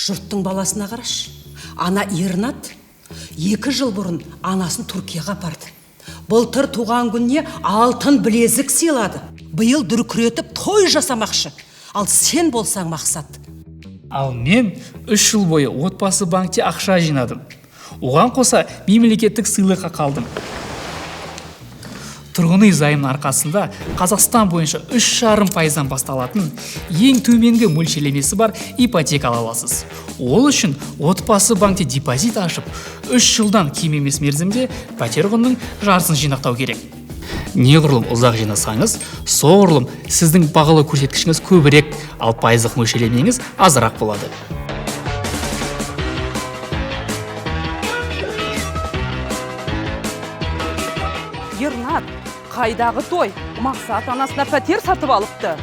Жұрттың баласына қарашы. Ана Ернат 2 жыл бұрын анасын Түркияға апарды. Былтыр туған күніне алтын білезік сыйлады. Биыл дүркіретіп той жасамақшы. Ал сен болсаң, Мақсат. Ал мен 3 жыл бойы Отбасы банкте ақша жинадым. Оған қоса мемлекеттік сыйлыққа қалдым. Тұрғын үй займының арқасында Қазақстан бойынша 3,5%-дан басталатын ең төменгі мөлшерлемесі бар ипотека ала аласыз. Ол үшін Отбасы банкте депозит ашып, 3 жылдан кем емес мерзімде пәтер құнының жартысын жинақтау керек. Неғұрлым ұзақ жинасаңыз, соғұрлым сіздің бағалау көрсеткішіңіз көбірек, ал пайыздық мөлшерлемеңіз азырақ болады. Ернат, қайдағы той? Мақсат анасына пәтер сатып алыпты.